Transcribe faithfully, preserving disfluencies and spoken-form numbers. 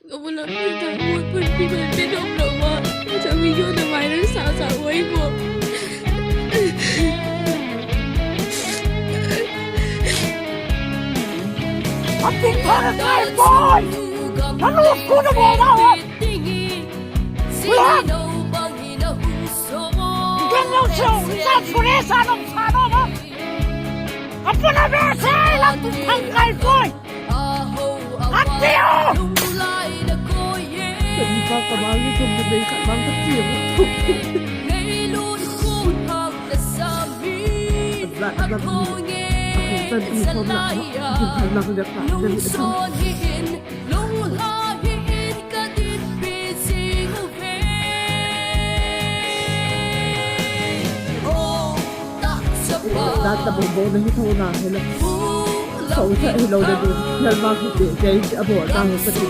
Ka bu lam ni ta bu pun pi man pe dom lo ma. Ka cha video na viral sa sa oi bo. Ating thara kai boy. Kalu ku na bo na wa. Kuya. Ikan lo so, ikan sure sa no sa no ma. Apuna be sa ila tu thang kai boy. Atiu! Ka pa ka bang ni tum ni be ka bang ka tiu. Zat zat ni. Aku zat ni ko na. Aku zat na ku da ka. Zat ni ka. Zat ta bo bo na hi tho na hi la. Sau sa hi lo da du. Yal ma ku te. Jai a bo ta ho sa ti.